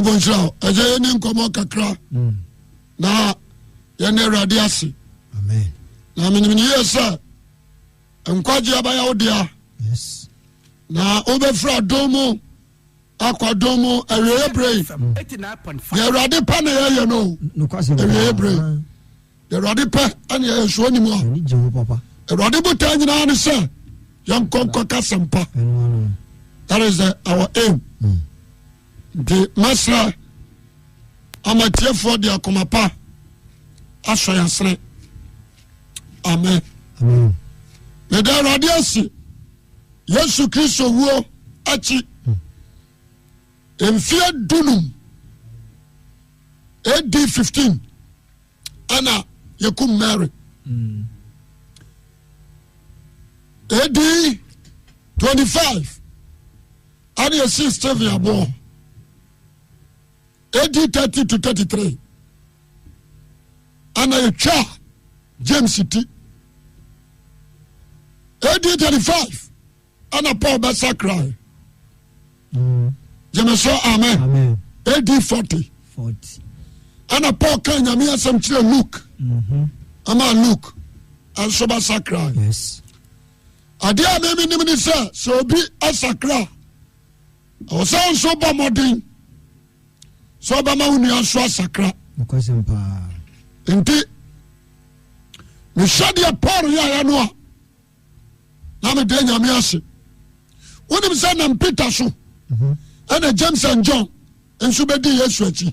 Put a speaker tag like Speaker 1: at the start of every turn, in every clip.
Speaker 1: Nyankopɔn nhyira wo. Ɛsɛ yɛni nkɔmmɔ kakra na yɛne Awurade ase. Na menim ne yie sɛ nkwagye abɛyɛ wo dea. Na wobɛfiri adom mu akɔ adom mu awieɛ berɛ yi. Deɛ Awurade pɛ na yɛyɛ no awieɛ berɛ yi. Deɛ Awurade pɛ ɛne yɛyɛ so anim a. Awurade botaa nyinaa ne sɛ yɛnkɔ nkɔka sɛmpa. That is our aim. Nti mɛsrɛ ama tiefoɔ de akoma pa asɔ yɛn asene. Amen. Meda Awurade ase Yesu Kristo wuo akyi mfeɛ dunum AD 15 ɛna yɛkum Mary. AD 25 ɛna yɛsi Stephen aboɔ. AD 30 to 33 ɛna yɛtwa James ti. AD 35 ɛna Paul bɛsakrae. Gyeme so amen. AD 40 ɛna Paul ka Nyame asɛm kyerɛ Luke ama Luke nso bɛsakrae. Adeɛ a meme nim ne sɛ sɛ obi asakra ɛwɔ sɛ nso bɔ mmɔden sɛ ɔbɛma wo nua nso asakra. Nti mehwɛ deɛ Paul yɛeɛ no a na meda Nyame ase. Wonim sɛ nam Peter so ɛna James and John nso bɛdi Yesu akyi.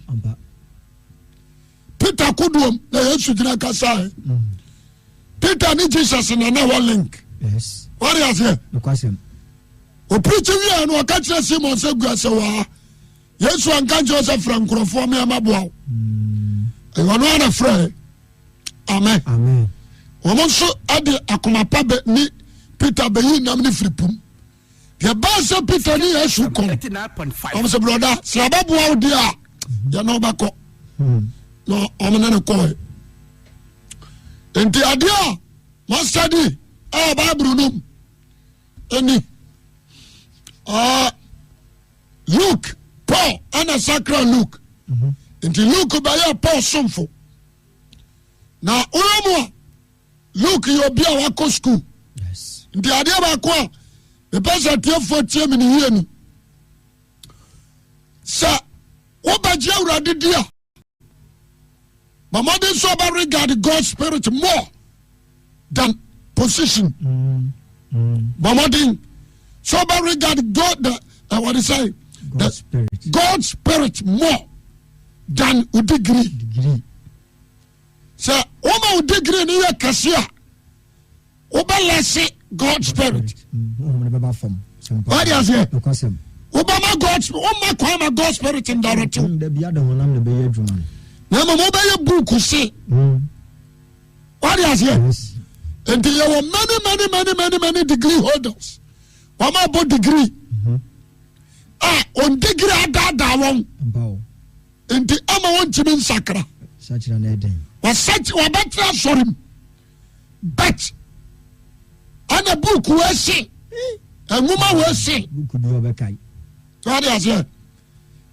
Speaker 1: Peter kodoɔm na Yesu gyina kasae. Peter ne Jesus na na ɛwɔ link. Wade aseɛ? Ɔpirikyi wieɛ no ɔka kyerɛ Simon sɛ gu asɛ wɔ ha. Yesu anka nkyerɛ sɛ frɛ nkurɔfoɔ me amaboa wo. Ɛyɛ ɔno ara na frɛ. Amen. Wɔn nso de akoma pa bɛ ne Peter bɛyi nam ne firi pum. Deɛ baa sɛ Peter ne Yesu kɔ no, wɔn sɛ brɔda sɛ yɛbɛboa wo deɛ a yɛne wobɛkɔ. Na wɔn ne no kɔɛ. Nti adeɛ a masadi a Bible no mu ɛni Luke Paul ɛna sakra Luke. Nti Luke bɛyɛ Paul somfo. Na woyɛ mu a Luke yɛ obi a wakɔ sukuu. Nti adeɛ baako a mepɛ sɛ atiefoɔ tie me ne yie ni sɛ wobɛgye Awurade di a bɔ mmɔden sɛ ɔbɛ regard God spirit more than position. Bɔ mmɔden sɛ ɔbɛ regard God the wɔde sɛ
Speaker 2: God spirit.
Speaker 1: God spirit more than o degree.
Speaker 2: Degree.
Speaker 1: Sɛ woma wo degree no yɛ kɛse a wobɛlɛse God spirit. Wade aseɛ wobɛma God woma kwan ma God spirit ndarete na mmom wobɛyɛ buuku se. Wade aseɛ nti yɛwɔ many many many many many degree holders wɔn abɔ degree a wɔn degree adaadaa wɔn. Nti ama wɔntumi nsakra. Wɔbɛtena asɔre mu but ɛna buuku wɔ se nwoma wɔ se wade aseɛ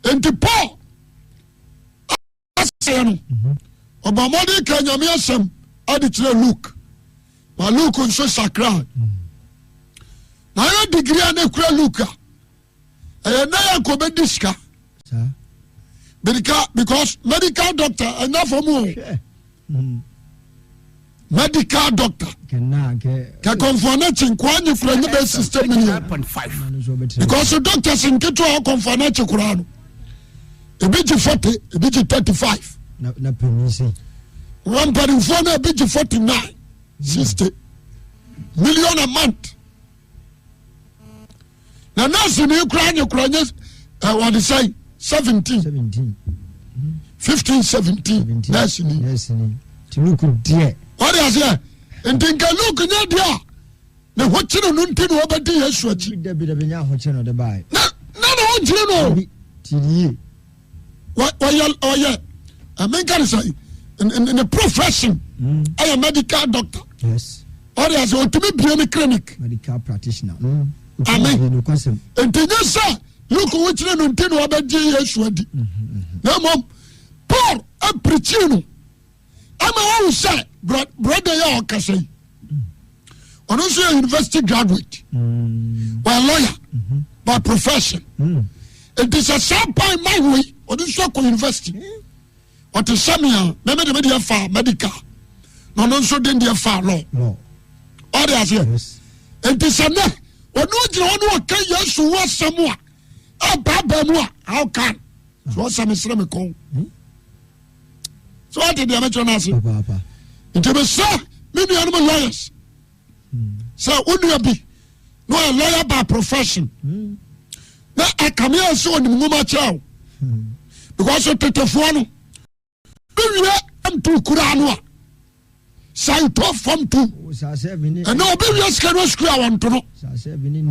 Speaker 1: nti Paul asɛeɛ no ɔbɔ mmɔden ka Nyame asɛm ade kyerɛ Luke ma Luke nso sakra. Na ayɛ digiri a na ekura Luke a ɛyɛ nna yɛ nka ɔbɛdi sika medical because medical doctor ɛnya fam o medical doctor kɛkɔnfɔ n'akyi nkoa nye kura nye bɛ 60 million because doctors nketewa ɔkɔnfɔ n'akyi koraa no ebi gye 40, ebi gye 35. Wɔn mpanimfoɔ no ebi gye 49, 60 million a month na nurse ni kura nye kura nye ɛ wɔde sɛn 17, 15, 17 nurse ni. Wɔde aseɛ nti nka Luke nye deɛ a ne ho kyerɛ no nti na ɔbɛdi Yesu akyi na ne ho nkyerɛ no ɔyɛ ɔyɛ ɛmenka ne sɛ ne profession ɛyɛ medical doctor. Ɔde ase ɔtumi bie ne clinic.
Speaker 2: Medical practitioner.
Speaker 1: Amen. Nti nye sɛ Luke wo kyerɛ no nti na wabɛgye Yesu adi. Na mmom Paul apirikyi no ama wahu sɛ brɔda yi a ɔkasa yi ɔno nso yɛ university graduate wɔyɛ lawyer by profession nti sɛ saa pan ma wei ɔno nso akɔ university ɔte sɛ me a mɛmɛ de me deɛ fa medical na ɔno nso de deɛ fa law ɔde aseɛ nti sɛ nɛ ɔno gyina hɔ ne ɔka Yesu ho asɛm a ɛbaabaa mu a how can so ɔsɛ mesrɛ me kɔn so wate deɛ mɛkyerɛ no ase nti mesrɛ me nuanom lawyers sɛ wo nua bi na ɔyɛ lawyer by profession na ɛkame ayɛ sɛ ɔnim nwoma kyerɛ wo because tetefoɔ no bɛwie mto koraa no a saitɔ fam tu ɛnna obi wie sika no sukuu a wɔnto no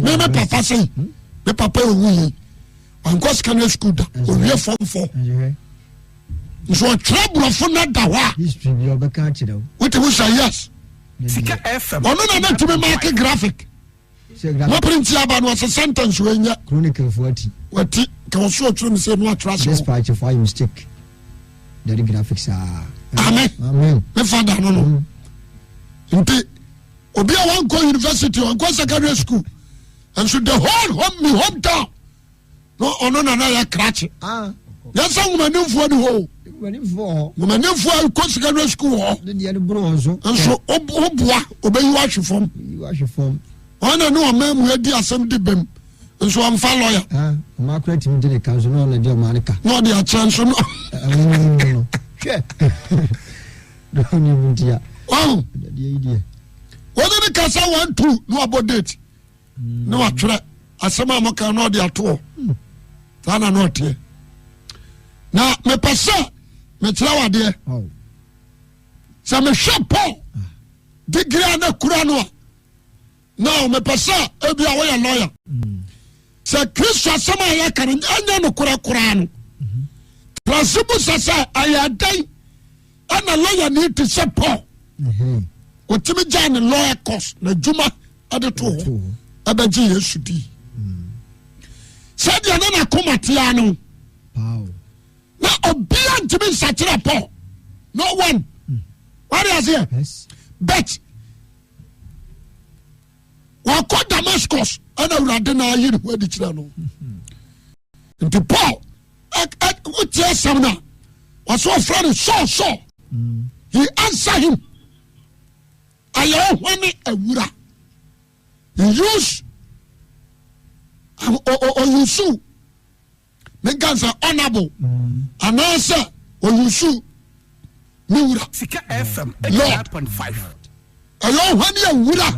Speaker 1: me me papa sɛi me papa owu yi wankɔ sika no sukuu da owie fam fɔ nso ɔtwerɛ borɔfo no da hɔ a wotumi sɛ yes ɔno na na tumi maake graphic mo printi aba no ɔsɛ sentence wei nyɛ
Speaker 2: chronicle fo ati
Speaker 1: wati ka ɔso ɔtwerɛ mi sɛ no atwerɛ ase
Speaker 2: dispatch fo ayɛ mistake dade graphics aa
Speaker 1: amen amen me fa da no no mm. nti obi a wankɔ university wankɔ secondary school nso the whole home me hometown na ɔno na na yɛ krakye ah. yɛsɛ nwomanimfoɔ ni hɔ o nwomanimfoɔ a kɔ secondary school hɔ nso woboa obɛyi wahwe fam ɔna ne ɔma mu adi asɛm di bem nso ɔmfa lɔya
Speaker 2: ah, na
Speaker 1: ɔde akyɛ nso no wɔne ne kasa 1 2 na wabɔ date na watwerɛ asɛm a moka na ɔde atoɔ saa na na ɔteɛ na mepɛ sɛ mekyerɛ wo adeɛ sɛ mehwɛ Paul degree a na kura no a na mepɛ sɛ ebi a woyɛ lawyer sɛ Kristo asɛm a yɛka no ɛnyɛ nokorɛ koraa no trase bu sɛ sɛ ɛyɛ dɛn ɛna lawyer ni te sɛ Paul ɔtumi gyaa ne lawyer course n'adwuma ɛde to hɔ ɛbɛgye Yesu di sɛdeɛ ne n'akoma tea no na obia ntumi nsakyerɛ Paul, no one. Wade aseɛ, but wakɔ Damascus ɛna Awurade na ayi ne ho adi kyerɛ no. Nti Paul wotie asɛm no a wɔsɛ ɔfrɛ no Saul, Saul, he answer him, ayɛ ɔhɔ ne awura. He use ɔyusu menka sɛ honorable anaasɛ ɔyusu me wura Lord, ɛyɛ ɔhɔ ne awura.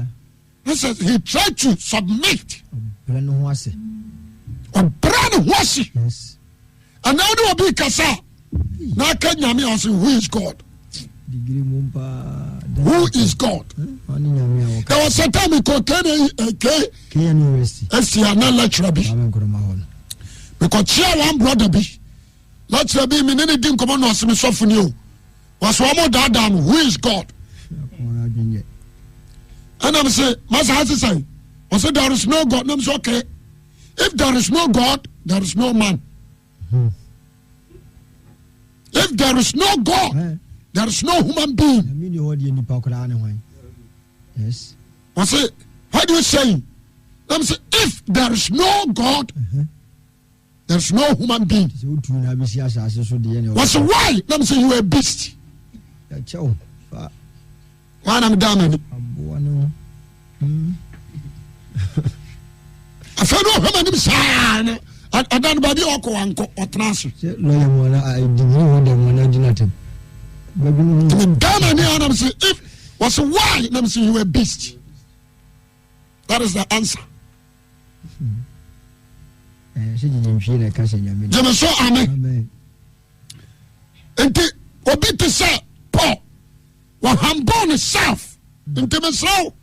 Speaker 1: Sɛ he tried to submit,
Speaker 2: ɔbrɛ ne ho ase.
Speaker 1: Ɔbrɛ ne ho ase. Ɛnna wode obi kasa na aka Nyame a ɔsɛ, "Who is God? Who is God?" There was a time kɔ k asia na lecturer bi mekɔkyea one brother bi, lecturer bi, mene ne di nkɔmmɔ na ɔse me sɔfo ni o, wɔsɛ wɔn daadaa no, "Who is God?" Ɛna m sɛ masa ase sɛn, ɔsɛ there is no God. Na m sɛ okay, if there is no God, there is no man. If there is no God, there is no human being. Wɔsɛ, "What do you say?" Na m sɛ if there is no God, there is no human being. Wɔsɛ, "Why?" Na m sɛ you are a beast. Wọn na da m'ani afei ne ɔhwɛ m'anim saa no ɛda no baabi a ɔkɔ wankɔ ɔtena ase. Da m'ani a nam sɛ if wɔsɛ, "Why?" Nam sɛ you are a beast, that is the answer. Gyeme so amen. Nti obi te sɛ Paul wɔhumble ne self. Nti mesrɛ wo,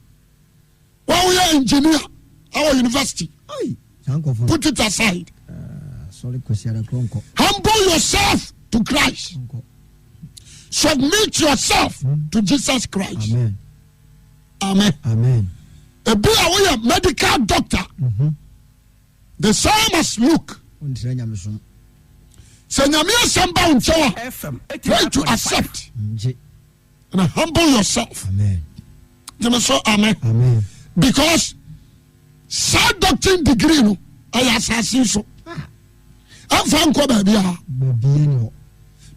Speaker 1: wɔwoyɛ engineer awɔ university, put it aside, humble yourself to Christ, submit yourself to Jesus Christ. Amen. Ebi a woyɛ medical doctor. The same as Luke.
Speaker 2: Wonkyerɛ nyamesom.
Speaker 1: Sɛ Nyame asɛm ba wo nkyɛn a, try to accept
Speaker 2: Ngye.
Speaker 1: and humble yourself.
Speaker 2: Amen.
Speaker 1: Gyeme so amen.
Speaker 2: Amen.
Speaker 1: Because saa doctrine degree no ɛyɛ asase so. Ɛmfa nkɔ baabi a.
Speaker 2: Baabi ni hɔ.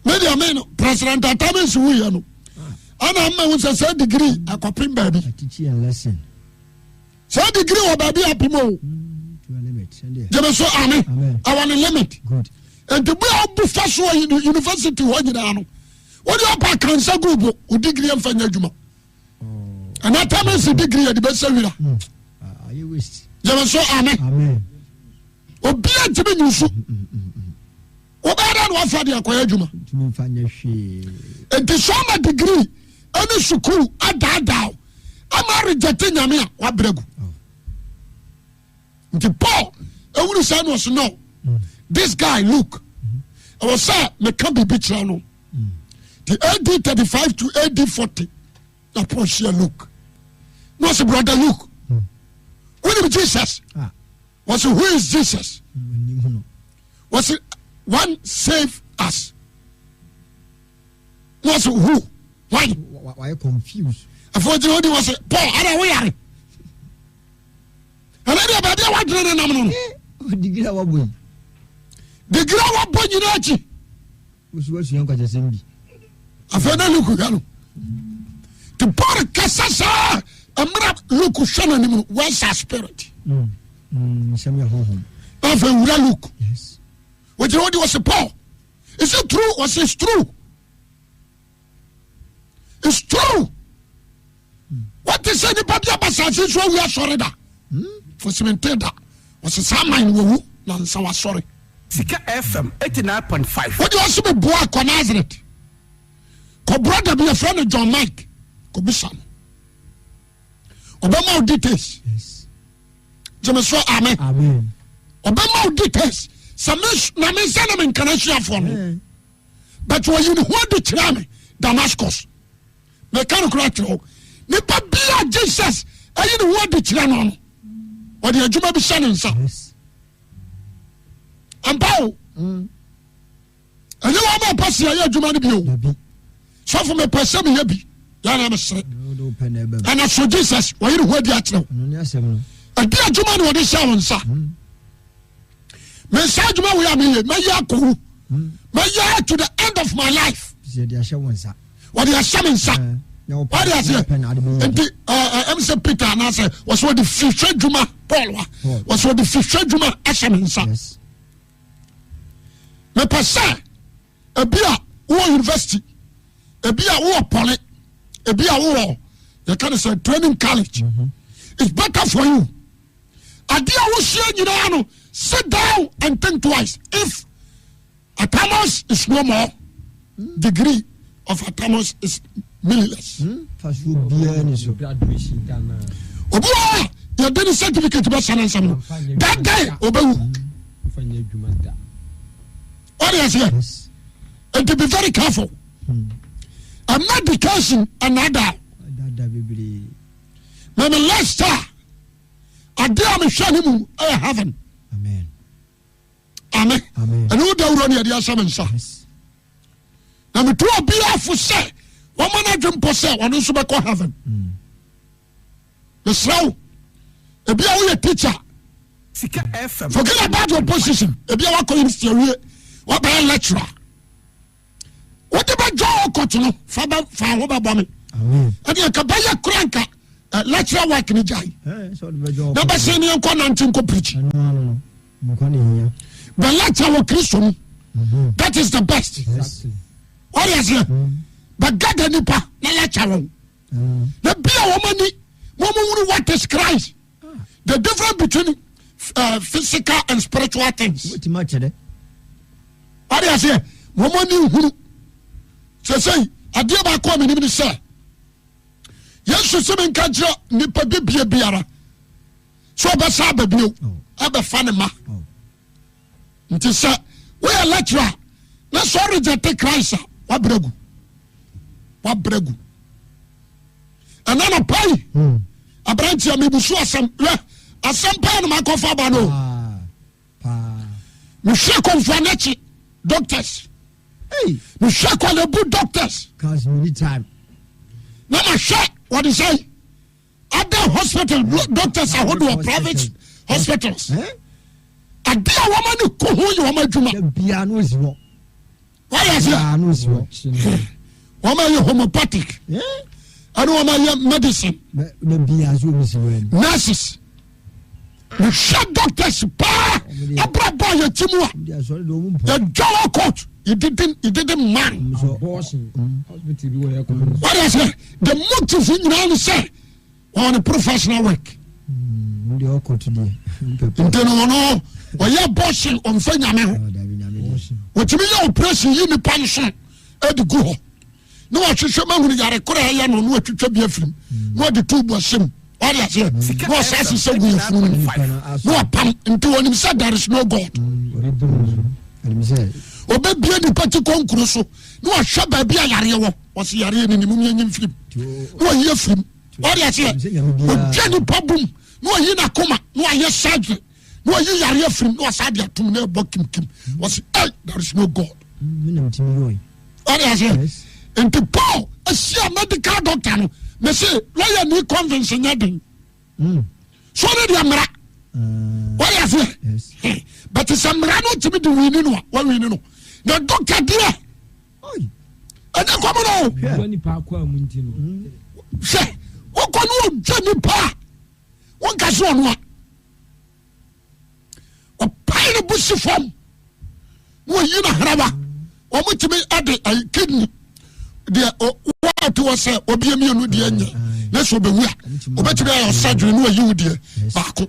Speaker 1: Me deɛ me no President Atamins wuyɛ no. Ɛna mma hu sɛ saa degree ɛkɔpem baabi.
Speaker 2: I teach you a lesson.
Speaker 1: Saa degree wɔ baabi apem o. Gyeme so amen. Ɛwɔ ne limit. Nti bu a wobu fa so wɔ university hɔ nyinaa no wode ɔpa kansa gu bo wo degree mfa nyɛ adwuma. Ɛna tamasi degree yɛde bɛsɛ wira. Gyeme so amen. Obia ntumi nyusu. Wobɛyɛ dɛ na wafa de akɔyɛ adwuma. Nti sɛ ɔma degree ɛne sukuu adaadaa ama rejecte Nyame a wabrɛ gu. Nti Paul ewuru sɛ na ɔsɛ no this guy Luke ɛwɔ sɛ meka biribi kyerɛ no. Nti AD 35 to AD 40 na Paul hyia Luke na ɔsɛ brother Luke wonim Jesus? Wɔsɛ who is Jesus? Wɔsɛ one save us. Na wɔsɛ who? Why?
Speaker 2: Wayɛ confused.
Speaker 1: Afɔ gyina odi wɔsɛ Paul ara woyare. Ɛnɛ deɛ baabi a wadwene ne nam no no.
Speaker 2: Digiri a wabɔ yi.
Speaker 1: Digiri a wabɔ nyinaa akyi.
Speaker 2: Wosu wasua nkwakyɛsɛm bi.
Speaker 1: Afei na Luke hwɛ no. Nti Paul kasa saa mmerɛ Luke hwɛ n'anim no where's our spirit?
Speaker 2: Mm, mm, nsɛm yɛ honhom.
Speaker 1: Afei wura Luke.
Speaker 2: Yes.
Speaker 1: Wɔgyina hɔ de wɔsi Paul. Is it true? Wɔsi it's true. It's true. Wɔte sɛ nipa bi aba saase so awu asɔre da. Wɔsi mi nte da. Wɔsi saa man wɔwu na nsa wasɔre.
Speaker 3: Sika FM 89.5.
Speaker 1: Wode ɔse me boa kɔ Nazareth kɔ brother bi yɛfrɛ no John Mike kɔbisa no ɔbɛma wo details gyeme so amen ɔbɛma wo details sɛ me na me nsa na menkana asuafoɔ no but wɔyi ne ho adi kyerɛ me Damascus meka no kora kyerɛ wo nipa bia Jesus ayi ne ho adi kyerɛ no no ɔde adwuma bi hyɛ ne nsa ampa o ɛnyɛ wɔn a ɔpɛ sɛ yɛyɛ adwuma no bi o sɔfo mepɛ sɛ meyɛ bi yɛna mesere ɛna so Jesus wɔyere ho adi akyerɛ wo ɛde adwuma na wɔde hyɛ wo nsa mensa adwuma wei a meyɛ mɛyɛ akɔwu mɛyɛ to the end of my life wɔde ahyɛ me nsa wɔde aseɛ nti ɛm sɛ Peter anaasɛ wɔsɛ wɔde fihwɛ adwuma Paul wa wɔsɛ wɔde fihwɛ adwuma ahyɛ me nsa mepɛ sɛ ebi a wowɔ university ebi a wowɔ poly ebi a wowɔ yɛka ne sɛ training college mm-hmm. It's better for you adeɛ a wosua nyinaa no sit down and think twice if Atamus is no more. Degree of Atamus is meaningless.
Speaker 2: Fasuo biara ni so.
Speaker 1: Obi wɔ hɔ a yɛde ne certificate bɛ sane nsɛm no that day obewu. Ɔde aseɛ nti be very careful. Ɛma education ɛnada. Mɛmɛ lifestyle adeɛ a mehwɛ ne mu ɛyɛ heaven.
Speaker 2: Amen.
Speaker 1: Ame ɛne wo dawuro ne ɛde ahyɛ me nsa na metu obiara fo sɛ wɔma no adwe mpɔ sɛ ɔno nso bɛkɔ heaven mm. Mesrɛ wo ebi a woyɛ teacher forget about your position ebi a wakɔ university awie wabɛyɛ lecturer wode bɛdwa wo kɔto no fa bɛ fa ho bɛbɔ me ɛdeɛ nka bɛyɛ kora nka eh, lecturer work no gyae na bɛsɛ ne yɛnkɔ nante nkɔ preach bɛ lecture wɔ Kristo mu mhm. That is the best wɔde aseɛ mm. bɛgada nipa na lecture wɔn mm. Na bia wɔn ani wɔn wunu what is Christ the difference between physical and spiritual things.
Speaker 2: Wotumi akyerɛ.
Speaker 1: Wade aseɛ wɔn ani nhunu sɛsɛyi adeɛ baako a menim ne sɛ Yesu sɛ menka nkyerɛ nipa bibie biara sɛ ɔbɛsa aba bio oh. Abɛfa ne ma oh. Nti sɛ woyɛ lecturer na sɛ ɔrejecte Christ a wabrɛ gu wabrɛ gu ɛna no pai hmm. Aberanteɛ mebusu asɛm hwɛ asɛm paa no makɔfa ba no ah. Mehwɛ Komfo Anokye doctors. Mehwɛ Korle Bu doctors. Na mahwɛ wɔde sɛ other hospital doctors ahodoɔ, private hospitals. Ade a wɔn ani ko ho yɛ wɔn adwuma. Wɔyɛ aseɛ. Wɔn ayɛ homeopathic. Ɛne wɔn ayɛ medicine. Nurses. Mehwɛ doctors paa abrabɔ a yɛte mu a yɛdwa wɔ court, yɛdidi man. Wɔde aseɛ, the motive nyinaa ne sɛ wɔn ne professional work. Nti no ɔno ɔyɛ abortion, ɔmfa Nyame ho. Wɔtumi yɛ operation yi nipa nso de gu hɔ na wahwehwɛ ma hunu yare korɔ a ɛyɛ no na watwitwa bi afirim na wɔde tube ahyɛ mu. Wɔde aseɛ na wɔsa asesɛ gu yɛfunu no mu na wapam. Nti wɔnim sɛ there is no God. Ɔbɛbie nipa ti kɔnkuro so na wahwɛ baabi a yareɛ wɔ, wɔsi yareɛ no nimu yɛnyi mfirim na wɔyi afirim. Wɔde aseɛ, ɔdwa nipa bum na wɔyi n'akoma na wɔayɛ surgery na wɔyi yareɛ afirim na wɔsa de atom na ɛbɔ kimkim. Wɔsi, hey, there is no God. Wɔde aseɛ, nti Paul ahyia medical doctor no mɛ sɛ lawyer ni convince nyɛ den so ne deɛ mmara. Wɔde aseɛ, but sɛ mmara no tumi de wini no a, wɔwini no na doctor deɛ ɛnyɛ kɔm no. Hwɛ, wokɔ ne ɔdwa nipa a wonka so, ɔno a ɔpae no bo si fam na wɔyi no hrawa. Wɔn tumi de ayi kidney deɛ wɔate wɔ sɛ obi mmienu deɛ nyɛ na sɛ ɔbɛwu a, ɔbɛtumi ayɛ surgery na wɔyi wo deɛ baako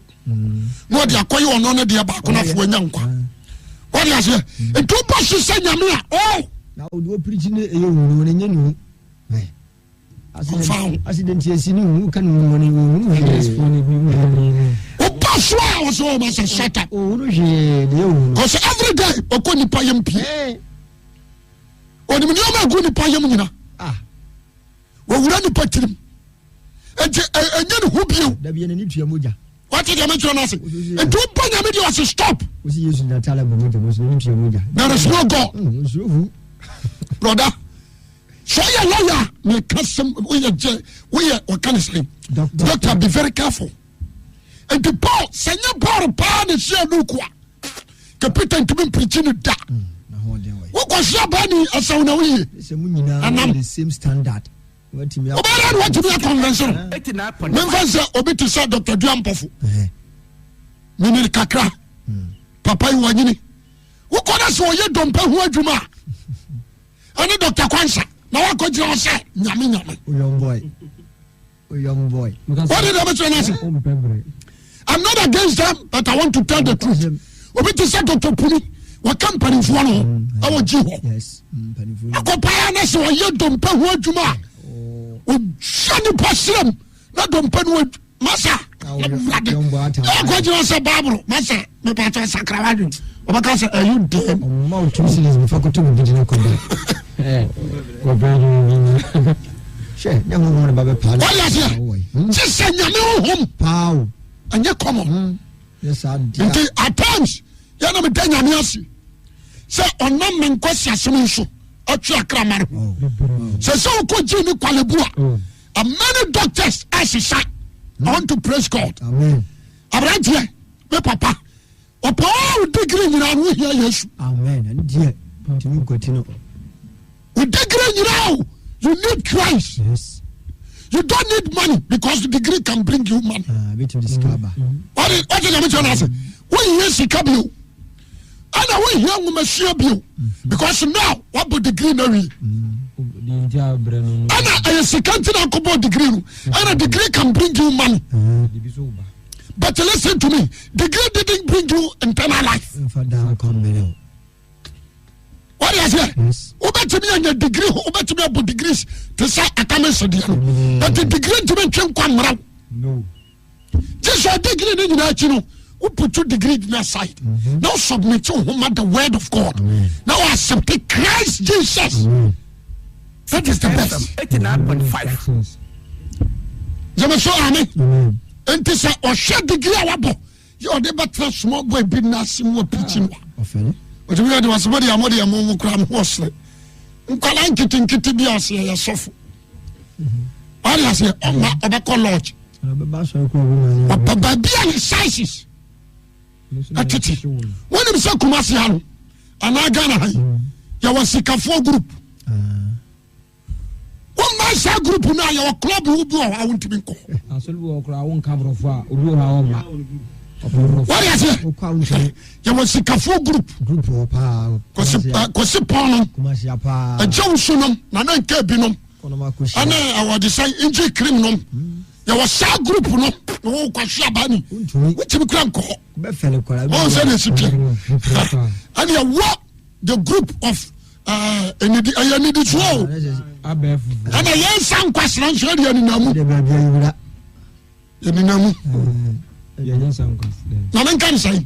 Speaker 1: na wɔde akɔyɛ ɔno no deɛ baako na afɔ anya nkwa. Wɔde aseɛ, nti wobɔ so sɛ Nyame a ɔ
Speaker 2: Na ɔde ɔpirikyi ne ɛyɛ hu no ɛnyɛ ne hu.
Speaker 1: Ɔmfa ho.
Speaker 2: Accident esi ne hu ka ne hu ne hu hwee.
Speaker 1: Wobɔ so a, wɔ sɛ ɔma sɛ shut up.
Speaker 2: Ɔhunu hwee deɛ hu no.
Speaker 1: Cause every day ɔkɔ nipa yam pie, ɔnim nneɛma agu nipa yam nyina. Wɔwura nipa tirim nti ɛnyɛ ne ho bio.
Speaker 2: Dabi yɛn ani tua mogya.
Speaker 1: Wate deɛ mekyerɛ no ase? Nti wobɔ Nyame deɛ, ɔse stop.
Speaker 2: Wosi Yesu natala bɔ mogya mo so n'ani tua mogya.
Speaker 1: There is no God.
Speaker 2: Nsuo hu.
Speaker 1: Brother, sɛ ɔyɛ lawyer a meka sɛm, woyɛ gye woyɛ wɔka ne sɛn, doctor, be very careful. Nti Paul, sɛ nyɛ Paul paa na hyia Luke a, ka Peter ntumi mpirikyi no da. Wokɔhyia baa ni asawo na woyie
Speaker 2: anam
Speaker 1: wobɛyɛ na watumi akɔnvɛnse no. Memfa sɛ obi te sɛ Dr Dua Mpɔfo, menini kakra, papa yi wanyini, wokɔ no sɛ ɔyɛ dɔmpa ho adwuma a, ɛne Dr Kwansa na wakɔgyina hɔ sɛ Nyame Nyame. Wode deɛ bɛkyerɛ no ase, I'm not against them, but I want to tell the truth. Obi te sɛ Dr Puni, wɔka mpanimfoɔ no ho ɛwɔ gyi hɔ akɔ paa na sɛ ɔyɛ dompe ho adwuma a, ɔdwa nipa serɛm na dompe no masa Awurade ɛkɔ gyina sɛ Bible masa mepatɔ sakra wadwen, ɔbɛka sɛ, are you dead?
Speaker 2: Ɔmma wo 2 cedis bɛfa kɔtɔ biribi gyina kɔda kɔpɛ adwuma bi nya hwɛ ne honhom ne ba bɛpaa no.
Speaker 1: Wɔyɛ aseɛ gye sɛ Nyame honhom
Speaker 2: paa o.
Speaker 1: Ɛnyɛ common.
Speaker 2: Yɛ saa deɛ.
Speaker 1: Nti at times yɛna meda Nyame ase sɛ ɔnam me nkwasi asɛm yi so atwe akra ma no ho. Sɛ wokɔ gye ne Korle Bu a, many doctors asesa. I want to praise God.
Speaker 2: Amen.
Speaker 1: Aberanteɛ, me papa ɔpɛ all degree nyinaa no, wohia Yesu.
Speaker 2: Amen. Ɛno deɛ ntumi nkwati no.
Speaker 1: Wo degree nyinaa o, you need Christ. You don't need money because the degree can bring you money.
Speaker 2: Ah, bɛtumi de sika aba.
Speaker 1: Wɔde Nyame kyerɛ no ase, wohia sika bio ɛna wohia nwomasua bio because now wabɔ degree na wie ɛna ɛyɛ sika nti na akɔbɔ degree no, ɛna degree can bring you money, but listen to me, degree didn't bring you eternal life.
Speaker 2: Mfa daa nkwa mmerɛ o.
Speaker 1: Wɔde aseɛ, wobɛtumi anya degree, wobɛtumi abɔ degrees te sɛ atamese deɛ no, but degree ntumi ntwe nkwa mmara wo. Gye sɛ degree no nyinaa akyi no, wo put degree no aside na wo submit wo ho ma the word of God na wo accept Christ Jesus. That is the best.
Speaker 3: 89.5.
Speaker 1: Gyeme so ame. Nti sɛ ɔhwɛ degree a wabɔ. Yɛ ɔde bɛtena small boy bi n'ase mu apirikyi no a. Ɔtumi yɛ de wɔsɛ mo deɛ mo deɛ mo mo kura mo ho ɔsere. Nkwadaa nketenkete bi a ɔsɛ yɛ sɔfo. Ɔde aseɛ ɔma ɔbɛkɔ lodge. Ɔpɛ baabi a ne sizes ɛtete. Wɔnim sɛ Kumasi ha no anaa Ghana ha yi yɛwɔ sikafoɔ group. Wọ́n saa group no a yɛwɔ club wo bi wɔ hɔ a wontumi nkɔ.
Speaker 2: Asɔre bi wɔ koraa wonka aborɔfo a obi wɔ hɔ a ɔmma.
Speaker 1: Wɔde aseɛ yɛwɔ sikafoɔ group.
Speaker 2: Group wɔ paa.
Speaker 1: Kɔsi pɔn nom. Ɛgya wusu nom nana nka bi nom. Ɛne ɛwɔ de sɛ ngye cream nom. Yɛwɔ saa group no na wɔn kwasi aba ni. Wontumi kura nkɔ hɔ. Wɔn sɛ na esi tiɛ. Ɛne ɛwɔ the group of ɛnidi ɛyɛ anidisoɔ o ɛna yɛn nsa nkwasena nso ɛde ɛninamu ɛninamu na ne nka nsɛn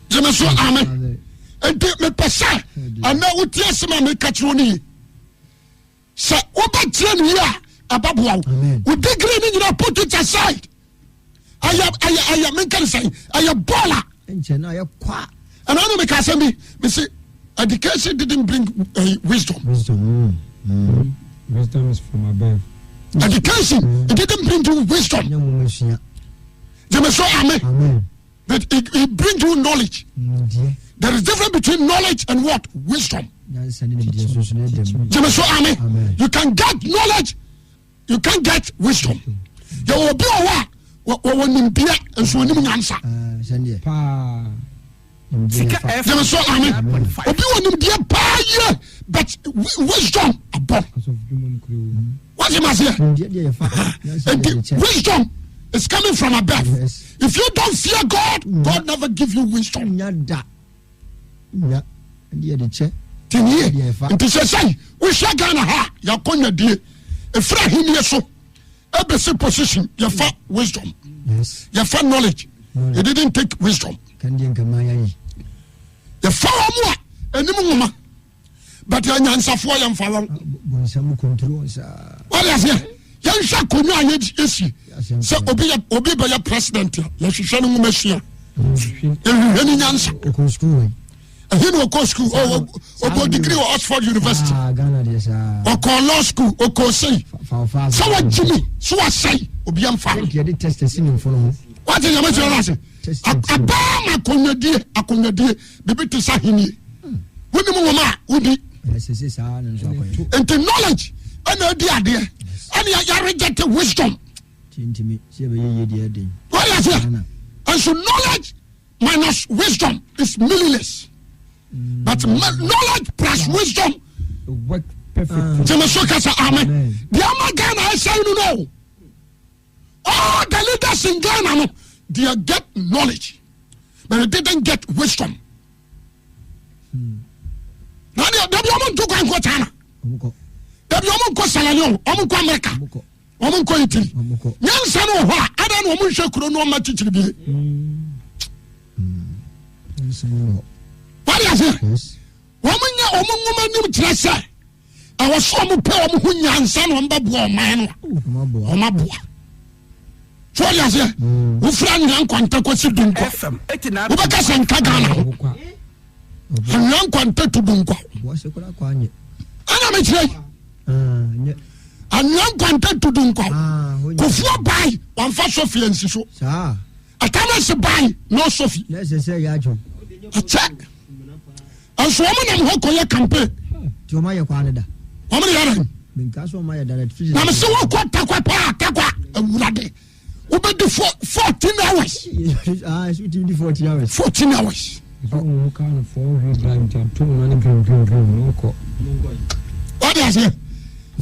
Speaker 1: gyeme so amen nti mepɛ sɛ ɛnɛ wotie asɛm a meka kyerɛ wo no ye. Sɛ wobɛkyerɛ no yie a, ɛbɛboa wo. Wo degree no nyinaa put it aside. Ɛyɛ ɛyɛ ɛyɛ menka ne sɛn ɛyɛ bɔɔl a.
Speaker 2: Nkyɛn na ayɛ kwa.
Speaker 1: Ɛna ɛna meka asɛm bi mese education didn't bring wisdom.
Speaker 2: Wisdom. Mm.
Speaker 4: Wisdom is from above.
Speaker 1: Education it didn't bring you wisdom. Gyeme so amen.
Speaker 2: Amen.
Speaker 1: But it brings you knowledge. There is difference between knowledge and what? Wisdom. Jimmy so amen. You can get knowledge, you can get wisdom. Yɛ wɔ bi wɔ hɔ a wɔwɔ nimdeɛ nso onim nyansa. Jimmy so amen. Obi wɔ nimdeɛ paa yie but wisdom abɔ. Wọ́n ma seɛ. Nti wisdom is coming from above. Yes. If you don't fear God, God never give you wisdom. Tìmíye nti sɛ sɛn wohwɛ Ghana ha yɛakɔ nyadie efiri ahenni so ebesi position yɛfa wisdom yɛfa knowledge you didn't take wisdom yɛfa wɔn mu a anim nwoma. But anyansafoɔ yɛmfa wɔn.
Speaker 2: Bonsam control wɔn saa.
Speaker 1: Wọ́n aseɛ yɛnhwɛ akonnwa a yɛsi sɛ obi yɛ obi bɛyɛ president a yɛhwehwɛ no nwoma sua yɛhwehwɛ ne nyansa.
Speaker 2: Ɔkɔ sukuu wɔ.
Speaker 1: Ɛhe na ɔkɔ sukuu ɔbɔ degree wɔ Oxford University.
Speaker 2: Ah, Ghana deɛ saa.
Speaker 1: Ɔkɔ law school ɔkɔ sei. Sɛ wagyi mi sɛ wasɛe obi amfa.
Speaker 2: Yɛde test asi ne mfono ho.
Speaker 1: Wate nyame kyerɛ no ase. Abaa ma akonnwadie akonnwadie biribi te sɛ ahennie. Wonim nwoma a wodi. Nti knowledge ɛna adi adeɛ ɛna yɛ reject wisdom. Wọ́n yà sẹ́ nso knowledge minus wisdom is meaningless. Mm. But knowledge plus wisdom.
Speaker 4: Work perfectly.
Speaker 1: Jẹ́mi so kasa amen. Di ama Ghana ẹsẹ̀ inú náà. All the leaders in Ghana no, they get knowledge, but they didn't get wisdom. Na deɛ dabi wɔn nto kwan nkɔ China, dabi wɔn nkɔ Sierra Leone, wɔn nkɔ America, wɔn nkɔ Italy. Nyansa no wɔ hɔ a, adan na wɔn nhwɛ kuro no wɔn ma kyikyiri bie. Wọ́n yà sẹ́, wɔn nyɛ wɔn nwoma nim kyerɛ sɛ. Ɛwɔ sɛ wɔn pɛ wɔn ho nyansa na wɔn bɛboa ɔman no a wɔn aboa so wɔde aseɛ mm. wofiri anwea nkwanta kɔsi dunkwa wobɛka sɛ nka Ghana ho anwea nkwanta tu dunkwa ɛna mekyerɛ yi ah, anwea nkwanta tu dunkwa ah, kofoɔ bae wɔmfa sɔfie ansi so atamase bae no sɔfi ɛkyɛ Nso wɔn nam hɔ kɔyɛ campaign.
Speaker 2: Ti wɔn ayɛ kwan da.
Speaker 1: Wɔn de yɛrɛ.
Speaker 2: Nka so wɔn ayɛ direct
Speaker 1: Na mɛ sɛ wɔkɔ takwa paa takwa awurade wobɛdi 14 hours.
Speaker 2: Ah, so ti di 14 hours.
Speaker 1: 14 hours.
Speaker 4: Wɔn kaa no four wheel drive nti ato mu na ne green green green na ɔkɔ.
Speaker 1: Wɔde aseɛ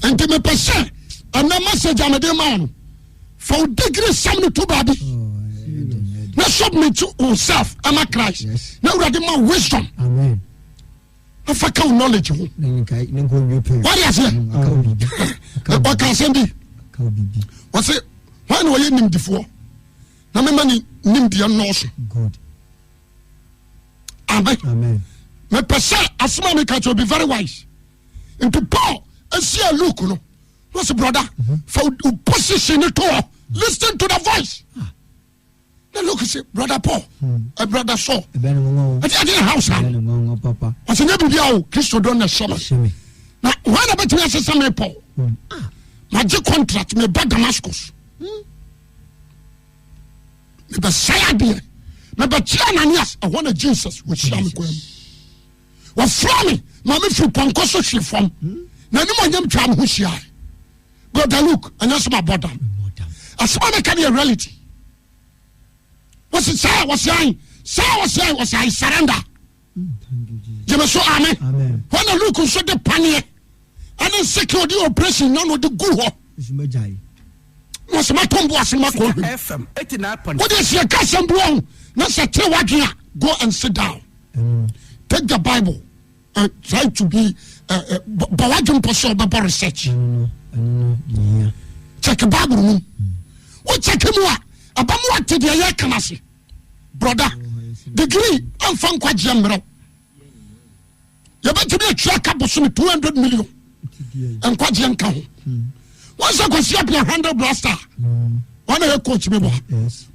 Speaker 1: nti mepɛ sɛ ɛnɛ message a mede ma wo no fa wo degree sɛm no to baabi na submit yourself ama Christ na awurade ma wisdom na fa ka wo knowledge ho wade aseɛ ɔka asɛm bi ɔse hwan na ɔyɛ nimdifoɔ na mema ne nimdeɛ nnɔɔso. Amen. Mepɛ sɛ asɛm a meka kyerɛ be very wise. Nti Paul asia Luke no na ɔsɛ brɔda fa wo position no to hɔ. Listen to the voice. Na Luke say, Brother Paul, brother Saul, ɛde ade na house ano. Ɔsɛ nyɛ biribi a o Kristo dɔ na ɛhyɛ me. Na wɔn na bɛtumi asesa me Paul. Magye contract me ba Damascus. Mebɛsɛe adeɛ. Mebɛkyerɛ Ananias ɛhɔ na Jesus wɔhyia me kwan mu. Wɔfrɛ me ma me firi pɔnkɔ so hwe fam. Na anim ɔnyam twaa me ho hyiae. Brother Luke, ɛnyɛ sɛ mabɔ dam. Asɛm a meka no yɛ reality. Wɔsi saa wɔsi ayi saa wɔsi ayi wɔsi ayi surrender. Gyeme so amen. Hɔ na Luke nso de paneɛ ɛne nseke ɔde operation nya na ɔde gu hɔ. Na ɔsɛ matɔ mbo ase ma kɔ hwɛ. Wode sɛ yɛka asɛm bi wɔ ho na sɛ kyerɛ w'adwene a go and sit down. Take the Bible. Try to be bɔ w'adwene pɔ sɛ ɔbɛbɔ research. Check Bible mu. Wo check mu a ɛbɛma wate deɛ yɛka no ase. Brother, degree amfa nkwagyeɛ mmerɛw. Yɛbɛtumi atua ka bosome 200 million nkwagyeɛ nka ho. Wɔn sɛ Kwasi Appiah handle blaster wɔn na yɛ coach mi bɔ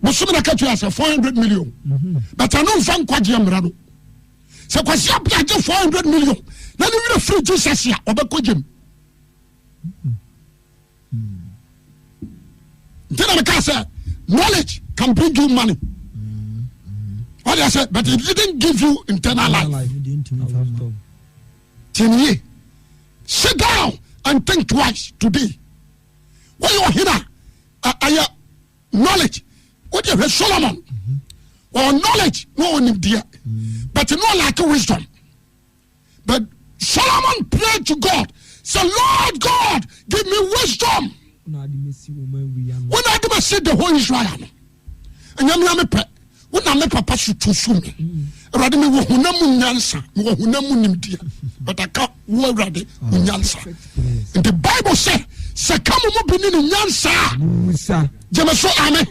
Speaker 1: bosome na katua sɛ 400 million but ɛno nfa nkwagyeɛ mmerɛ no. Sɛ Kwasi Appiah gye 400 million na ne werɛ firi Jesus a ɔbɛkɔ gyem. Nti na meka sɛ knowledge can bring you money. What I say, but it didn't give you internal life. Tinie, sit down and think twice today. Wɔyɛ ɔhene a ɛyɛ knowledge. Wode hwɛ Solomon, ɔwɔ knowledge na ɔwɔ nimdeɛ, but no lack wisdom. But Solomon prayed to God, say, Lord God, give me wisdom. When I did see the whole Israel, ɛnyɛ mea mepɛ wona me papa so tu so me awurade mewɔ honam mu nyansa mewɔ honam mu nimdeɛ but aka wo awurade wo nyansa. Nti Bible sɛ sɛ ka mo mu bi ne ne nyansa a gyeme so ame.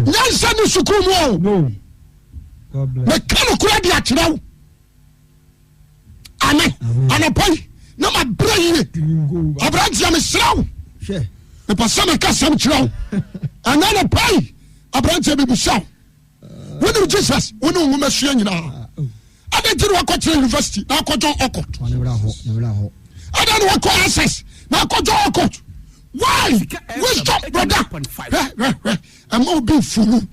Speaker 1: Nyansa ne sukuu mu o. Meka nokora de akyerɛ wo. Ame anɔpa yi na mabrɛ yie. Aberanteɛ mesrɛ wo, mepɛ sɛ meka sɛm kyerɛ wo ɛnɛ anɔpa yi. Aberanteɛ bibisa wo, wonim Jesus, wone wo nwoma sua nyinaa, adɛn nti na wakɔkyerɛ university na akɔjɔ ɔkɔt? Adɛn na wakɔ ss na akɔjɔ ɔkɔt? Why? Wisdom, brother. Hwɛ hwɛ hwɛ, ɛma obi mfunu,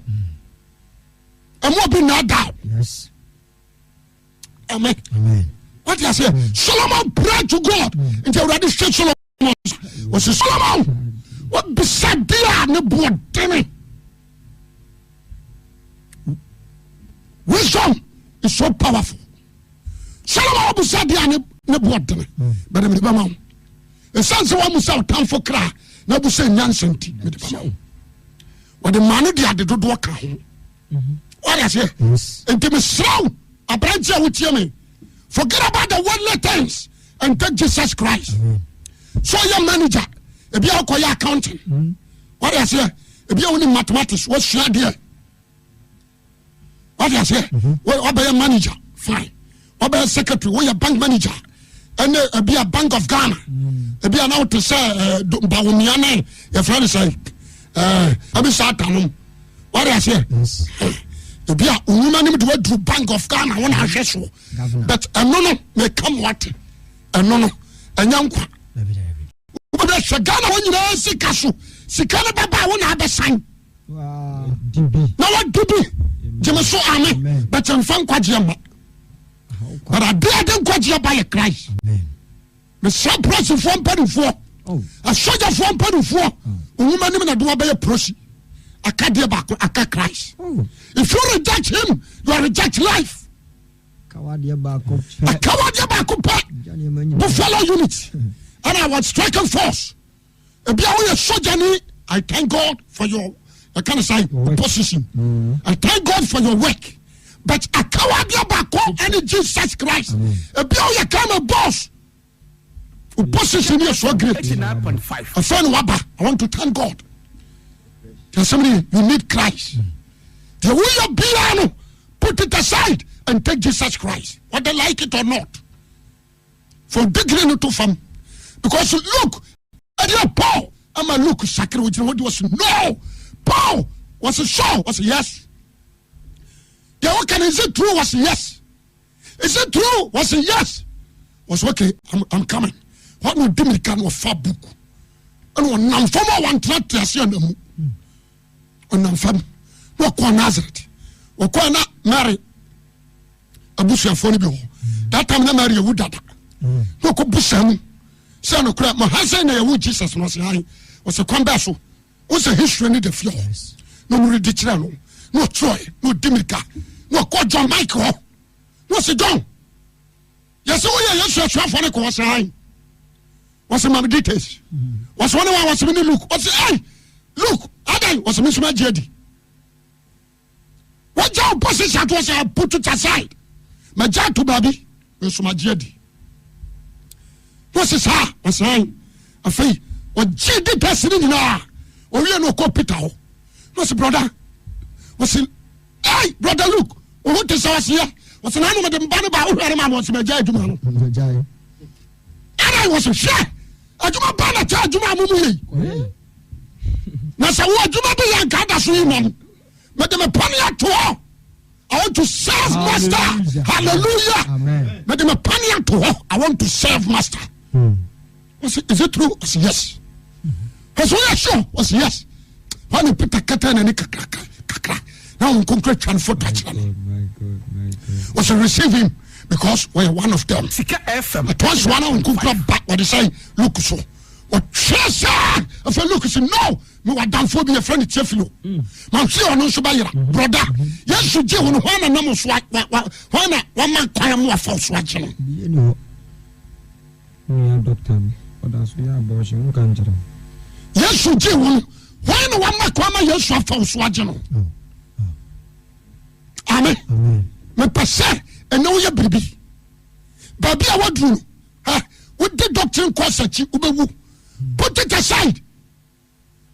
Speaker 1: ɛma obi nnaadaw. Amen. Wate aseɛ? Solomon pray to God. Nti awurade hwɛ Solomon, ɔsɛ Solomon wabisa deɛ a ne boɔ dene. Wisdom is so powerful. Solomon wabisa deɛ a ne boɔ dene, bɛde mede bɛma wo. Ɛsiane sɛ wamu sɛ ɔtamfo kra na abu sɛ nyansa nti mede bɛma wo. Wɔde maa no de ade dodoɔ ka ho. Wade aseɛ? Nti mesrɛ wo aberante a wotie me, forget about the worldly things and take Jesus Christ. So ɔyɛ manager, ebi a wokɔyɛ accounting, wade aseɛ, ebi a wonim mathematics, wasua adeɛ, wade aseɛ, wabɛyɛ manager, fine, wabɛyɛ secretary, woyɛ bank manager ɛne ebi a Bank of Ghana, ebi a na wote sɛ Bawumia ne yɛfrɛ no sɛ ɛbi saa tanom, wade aseɛ, ebi a onwuma nim de waduru Bank of Ghana, wɔn ahwɛ soɔ, but ɛno no meka mo ate, ɛno no ɛnyɛ nkwa. Wobɛhwɛ Ghana hɔ nyinaa sika so, sika no bɛba a wo na abɛsan na wadi bi. Gyeme so ame. But mfa nkwagyeɛ ma, but adeɛ ade nkwagyeɛ ba yɛ Christ. Mesrɛ polisifoɔ mpanimfoɔ, asogyafoɔ mpanimfoɔ, nwoma nim na de wabɛyɛ polisi, akadeɛ baako aka Christ. If you reject him, you are reject life.
Speaker 2: Akawadeɛ baako pɛ.
Speaker 1: Akawadeɛ baako pɛ. Buffalo unit ɛna was striking force. Ebi a woyɛ sogyani, I thank God for your ɛka ne sɛ position. I thank God for your work, but akawadeɛ baako ɛne Jesus Christ. Ebi a woyɛ kama boss, o position yɛ so great, afɛn no waba, I want to thank God. Asɛm ni, you need Christ. Deɛ woyɛ biara no, put it aside and take Jesus Christ, whether like it or not. For degree no to fam, because look ɛdeɛ Paul ama Luke sakere ogyina hɔ de wɔ so no. Paul wɔsi Saul wɔsi yes. Deɛ wɔka no is it true wɔsi yes. Is it true wɔsi yes. Wɔsi okay I'm, I'm coming. Wɔn na ɔdi mirika na ɔfa book ɛna ɔnam fam a wɔntena te ase ɛna mu ɔnam fam na ɔkɔɔ Nazareth ɔkɔɔ na Mary abusuafoɔ no bi hɔ that time na Mary ewu dada na ɔkɔ busa mu sɛ nokorɛ mo ha sɛ na yɛwo Jesus no ɔsɛ ayi ɔsɛ kwan bɛɛ so wosɛ history no da fie hɔ na ɔmo redi kyerɛ no na ɔtwerɛ na ɔdi mirika na ɔkɔ John Mike hɔ na ɔsɛ John yɛsɛ woyɛ Yesu asuafoɔ no kɔ ɔsɛ ayi wɔsɛ ma me details wɔsɛ wɔne wa wɔsɛ me ne Luke ɔsɛ ɛy Luke adan wɔsɛ me nso ma gye adi wagya wo position ato sɛ I put it aside magya ato baabi nso magye adi na ɔsɛ saa ɔsɛn afei ɔgye di tɛsi no nyinaa ɔwie no ɔkɔ Peter hɔ na ɔsɛ brɔda ɔsɛ hey brɔda Luke ɔho te sɛ ɔsɛ yɛ ɔsɛ na anum de mba no ba wohwɛ no ma ma ɔsɛ magya adwuma no ɛna wɔsɛ hwɛ adwuma ba na kyɛ adwuma a mo mu yɛ yi na sɛ wo adwuma bi yɛ nka da so yi nam mede me pane ato hɔ I want to serve master hallelujah mede me pane ato hɔ I want to serve master wɔsɛ is it true ɔsɛ yes ɔsɛ woyɛ sure ɔsɛ yes wɔne Peter kɛtɛ n'ani kakra kakra na wɔn nkonkoro atwa no foto akyerɛ no ɔsɛ receive him because wɔyɛ one of them
Speaker 3: Sika FM.
Speaker 1: ɛtɔ so na wɔn nkonkoro ba wɔde sɛ Luke so ɔtwerɛ saa afei Luke sɛ no mewɔ adamfoɔ bi yɛfrɛ no Teofilo mahwe ɔno nso bɛyera brɔda Yesu gye wo no hwan na nam so hwan na wama kwan mu afa so agye no Yesu gye wo no hwan na wama kwan ma Yesu afa so agye no amen mepɛ sɛ ɛnɛ woyɛ biribi baabi a waduru no wode doctrine course akyi wobɛwu put it aside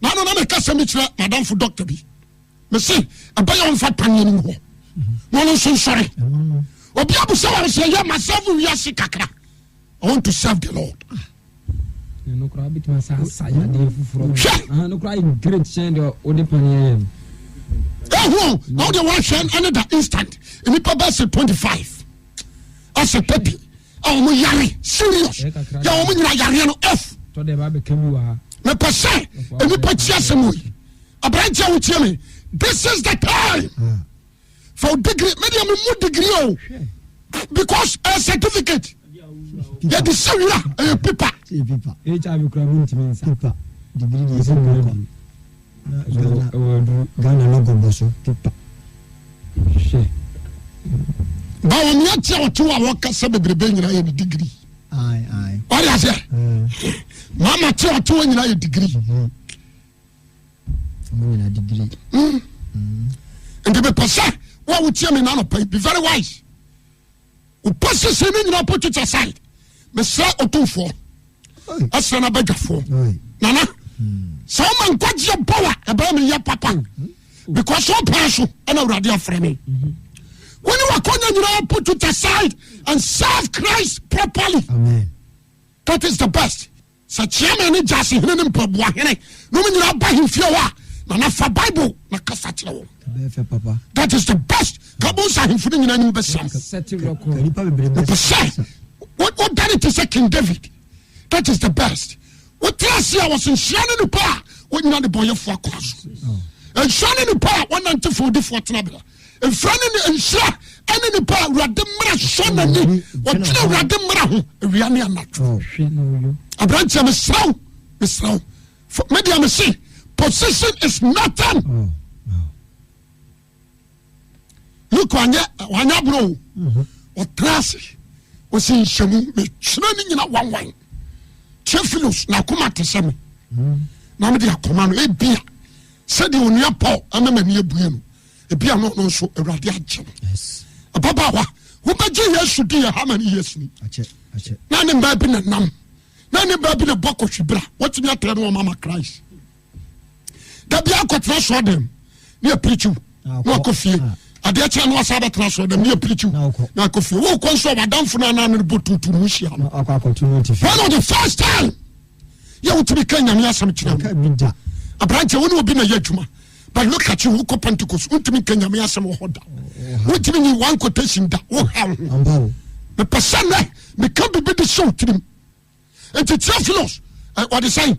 Speaker 1: na ano na meka sɛm bi kyerɛ madamfo doctor bi mese ɛbɛyɛ ɔmfa paneɛ no mu hɔ na ɔno nso nsɔre obi abusa wɔ sɛ yɛ masɛvo wiase kakra I want to serve the Lord. Hwɛ ehu na wode wɔhwɛ ɛne da instant nnipa bɛ sɛ 25 asɛ 30 a wɔn yare serious yɛ wɔn nyina yareɛ no off mepɛ sɛ nnipa ti asɛm wɔ yi aberanteɛ a wotie me this is the time for degree medeɛ memu degree o because a certificate yɛde sɛ wira ɛyɛ pipa
Speaker 4: HIV kura mu ntumi nsa.
Speaker 2: Pipa degree deɛ ɛsɛ mu kwa. Ghana Ghana logo bɔ so pipa.
Speaker 4: Hwɛ.
Speaker 1: Ba wɔn yɛ te a ɔte hɔ a wɔkasa bebrebe nyinaa yɛ ne degree. Wɔde aseɛ. Mama te a ɔte hɔ nyinaa yɛ degree.
Speaker 2: Wɔn nyinaa degree.
Speaker 1: Nti mepɛ sɛ wo a wotie me nanɔpa yi be very wise. Wopɛ sese no nyinaa put it aside. Mesrɛ otumfoɔ ɛsrɛ no abadwafoɔ nana sɛ woma nkwagyeɛ bɔ wa ɛbɛyɛ me yɛ papa because wopaa so ɛna awurade afrɛ me wone wakɔnya nyinaa put it aside and serve Christ properly.
Speaker 2: Amen.
Speaker 1: That is the best. Sɛ kyeame ne gyase hene ne mpaboa hene na ɔmo nyinaa ba ahemfie hɔ a, nana fa Bible na kasa kyerɛ wɔn.
Speaker 2: Ɛbɛyɛ fɛ papa.
Speaker 1: That is the best. Ka bo nsa ahemfo no nyinaa anim bɛsam.
Speaker 2: Ka nipa bebree
Speaker 1: Mepɛ sɛ wodane te sɛ King David. That is the best. Wotra ase a wɔsɛ nhyira ne nipa a wɔnyina ne bɔnyɛfoɔ akwan so. Nhyira ne nipa a wɔnante fɔwdifoɔ tenabea. Nhyira ne ne nhyira ɛne nipa a Awurade mmara sɔ n'ani. Wɔtwene Awurade mmara ho awia ne anadwo. Aberanteɛ mesrɛ wo, mesrɛ wo. Me deɛ mese position is nothing. Oh, Luke wanyɛ wanyɛ aburo o. Ɔtena ase ɔsi nhyɛmu metwerɛ ne nyina wanwan. Theophilus n'akoma te sɛ me. Na mede akoma no ebia sɛdeɛ onua Paul ama m'ani abue no ebia no ɔno nso awurade agye no ababaawa wobɛgye yesu di yɛ how many years ni na ne mmaa bi na nam na ne mmaa bi na bɔ kɔhwi bra wɔtumi atɛ no wɔn ama Christ dabi akɔtena soɔ dɛm ne yɛ pirikyiw na wakɔ fie adeɛ kyɛn no wasa abɛtena soɔ dɛm ne yɛ pirikyiw na akɔ fie wokɔ nso a wadamfo no anaa no bɔ tuutu no hyia no one of the first time yɛ wotumi ka nyame asɛm kyerɛ no aberanteɛ wo ne obi na yɛ adwuma. But look at you, wokɔ Pentecost, wontumi nka Nyame asɛm wɔ hɔ da. Wontumi nyi one quotation da, woha wo ho. Mepɛ sɛ nnɛ meka biribi de hyɛ wo tirim. Nti Theophilus, ɔde sɛn?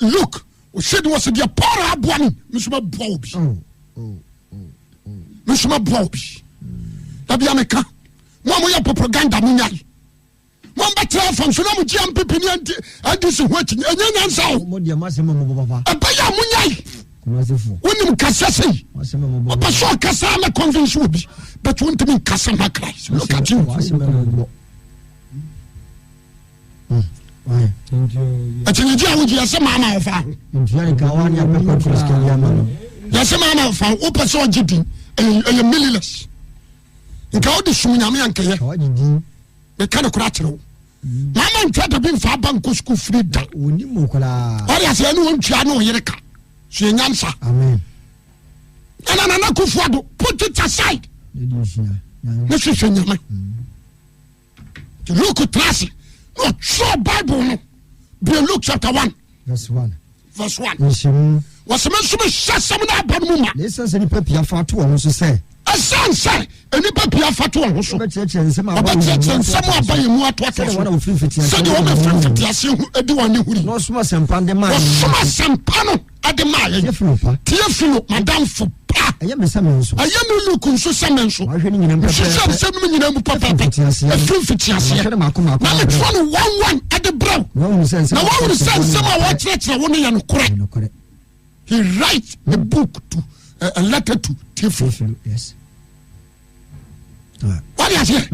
Speaker 1: Luke, ɔhyɛ de wɔ sɛ deɛ Paul aboa me, me nso mɛboa wo bi. Oh, oh, oh, me nso mɛboa wo bi. Da bia meka, mo a moyɛ propaganda monyae. Mombɛtena fam so na mo gye MPP ne NDC ho akyi ɛnyɛ nyansa o. Ɛbɛyɛ a monyae. Wonim kasa sei. Wopɛ sɛ ɔkasa na convince obi but wontumi nkasa ma Christ. Look at you. Akyinnyegye a wogye yɛsɛ maama ɔfa ho. Yɛsɛ maama ɔfa ho wopɛ sɛ ɔgye din ɛyɛ meaningless. Nka wode som nyame ankɛyɛ. Meka no kora kyerɛ wo mama ntwa dabi mfa aba nkɔ sukuu firi da ɔde aseɛ ne wɔntua ne ɔyere ka so yɛ nyansa ɛna Nana Akufo Addo put it aside ne hwehwɛ nyame Luke tra ase na ɔtwerɛ Bible no bia Luke chapter 1
Speaker 2: verse 1
Speaker 1: verse 1
Speaker 2: nhyɛmu
Speaker 1: wɔsɛ me nso mehyɛ asɛm no aba no mu ma
Speaker 2: na ɛsiane sɛ nnipa pii afa ato wɔn so sɛ
Speaker 1: ɛsiane sɛ nnipa pii afa to wɔn ho so
Speaker 2: wɔbɛkyerɛkyerɛ nsɛm a
Speaker 1: wɔbɛkyerɛkyerɛ nsɛm a aba yɛn mu atoatoa so
Speaker 2: sɛdeɛ wɔn a wɔfiri mfitiaseɛ
Speaker 1: sɛdeɛ wɔn a wɔfiri mfitiaseɛ ho di wɔn ani huri
Speaker 2: na wɔsom asɛmpa no de maa yɛn
Speaker 1: wɔsom asɛmpa no de maa yɛn.
Speaker 2: Teofilo pa.
Speaker 1: Teofilo, m'adamfo pa.
Speaker 2: Ɛyɛ me sɛ me nso.
Speaker 1: Ɛyɛ me Luke nso sɛ me nso.
Speaker 2: Wahwɛ ne nyinam pɛpɛɛpɛ.
Speaker 1: Mehwehwɛ nsɛm no nyinaa mu pɛpɛɛpɛ. Ɛfiri mfitiaseɛ.
Speaker 2: Mahwɛ no mako mako.
Speaker 1: Na metwerɛ no one one ɛde brɛ wo.
Speaker 2: Na wahunu sɛ nsɛm
Speaker 1: a wɔkyerɛkyerɛ wo no yɛ nokorɛ. He write a book to a letter to Theophilus.
Speaker 2: Yes.
Speaker 1: Wọ́n aseɛ.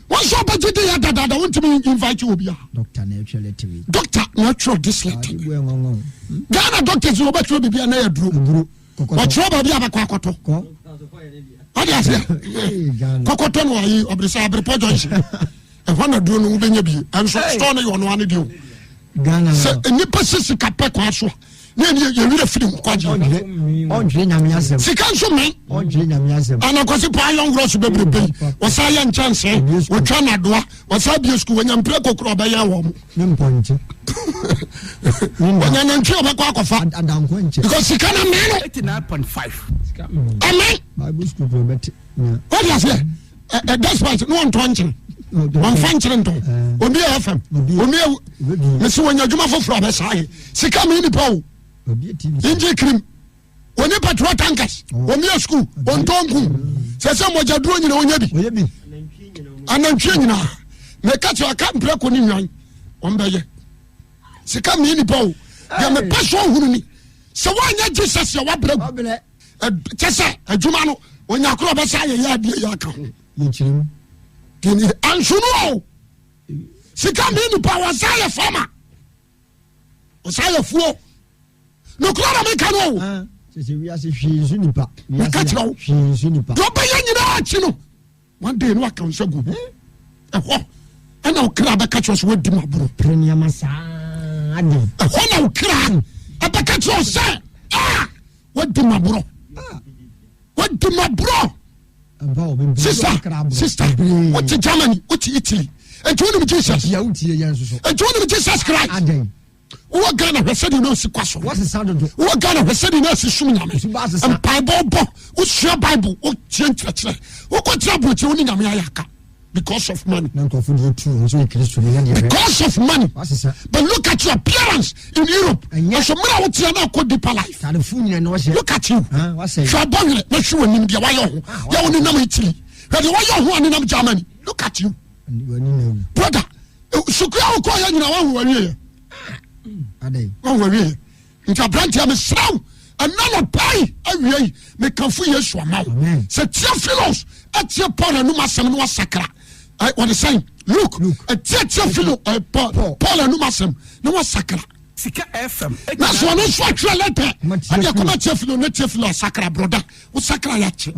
Speaker 1: Wọ́n sọ ọba gidi yɛ dadaada wọ́n ntumi invite obi a.
Speaker 2: Doctor na ɛtwerɛ letter yi.
Speaker 1: Doctor na ɛtwerɛ this letter. Ghana doctors wọ́n bɛ twerɛ bibi a na yɛ duro. Wɔtwerɛ baabi a bɛkɔ akɔtɔ. Wọ́n aseɛ. Kɔkɔtɔ no ayi ɔbɛrɛ abiripɔ junction. Ɛhɔ na duro no wobɛnya bi. Ɛnso store no yɛ ɔno ano deɛ o. Sɛ nnipa sɛ sika pɛ kwan so a ne ɛne yɛwerɛ firi nkwagye
Speaker 2: ɔntwerɛ nyame asɛm
Speaker 1: sika nso mɛn
Speaker 2: ɔntwerɛ nyame asɛm
Speaker 1: anakwasi paa yɔn worɔ so bebrebe yi wɔsa yɛ nkyɛnsee wɔtwa nadoa wɔsa bie sukuu wɔnya mpire kokoro ɔbɛyɛ wɔ mo
Speaker 2: ne mpɔnkye
Speaker 1: wɔnya nantwi ɔbɛkɔ akɔfa
Speaker 2: adanko nkyɛ
Speaker 1: because sika na mɛn no
Speaker 3: 89.5
Speaker 1: amen
Speaker 2: bible school kuro bɛte nya
Speaker 1: wɔde aseɛ ɛ despite ne wɔntɔ nkyene wɔnfa nkyene ntɔn omi yɛ fm omi yɛ mesi wɔnya adwuma foforɔ a bɛsa ayɛ sika mi nipa o ngye kirim oni petrol tankers omi yɛ sukuu ɔntɔ nku sɛ sɛ mogya duro nyina ɔnya bi anantwie nyinaa meka kyerɛ aka mprɛko ne nwan wɔn bɛyɛ sika mi nipa o deɛ mepɛ so ɔhunu ni sɛ woanyɛ Jesus yɛ wabrɛ gu kyɛ sɛ adwuma no onya korɔ bɛsɛ ayɛyɛ adeɛ yɛ aka ho anso no o sika mi nipa wɔsa yɛ fama wɔsa yɛ fuo nokora na meka no o
Speaker 2: ah,
Speaker 1: meka kyerɛ wo deɛ ɔbɛyɛ nyinaa akyi no one day no waka nsa gu ɛhɔ ɛna wo kra bɛka kyerɛ sɛ woadi ma boro ɛhɔ na wo kra ɛbɛka kyerɛ sɛ ah wadi ma borɔ wadi ma borɔ sister sister wote Germany wote Italy nti wonim Jesus nti wonim Jesus Christ wowɔ Ghana hwɛ sɛdeɛ na ɔsi kwa so wowɔ Ghana hwɛ sɛdeɛ na ɔsi som nyame mpaebɔ bɔ wosua Bible wotie nkyerɛkyerɛ wokɔkyerɛ aburokyerɛ wo ne nyame ayɛ aka because of money. Because of money. But look at your appearance in Europe. Ɛso mmerɛ a woteɛ na akɔ deeper life. Look at you. Hwɛ abɔ werɛ na hwɛ w'anim deɛ wayɛ ho. Yɛ wo nenam Italy. Hwɛ deɛ wayɛ ho a nenam Germany. Look at you. Brother, sukuu a wokɔ yɛ nyina wahu wawie yɛ. Wahu wawie yɛ. Nti aberanteɛ mesrɛ wo ɛna nɔpa yi awia yi mekamfo Yesu ama wo sɛ Theophilus atie Paul anum asɛm no wasakra wɔde sɛn Luke atie Theophilus Paul anum asɛm na wasakra
Speaker 3: Sika FM.
Speaker 1: Na so ɔno nso atwerɛ lɛtɛ ɛde akɔma Theophilus na Theophilus asakra broda wosakra yɛakye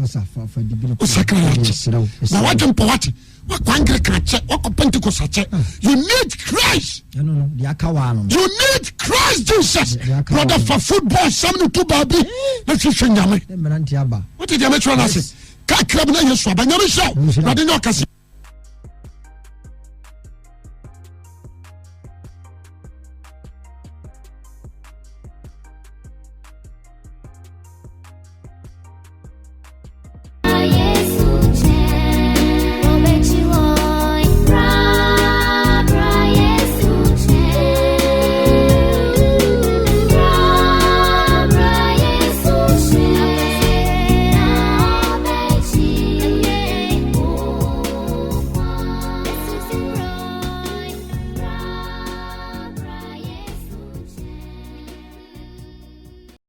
Speaker 1: wosakra yɛakye na wadwe mpɔ wate wakɔ Anglican akyɛ wakɔ Pentecost akyɛ you need Christ you need Christ Jesus brother fa football sɛm no to baabi na hwehwɛ nyame wote deɛ mɛkyerɛ no ase kakra bi na Yesu aba nyame hyɛ wo na ɔde nyɛ ɔkɛse.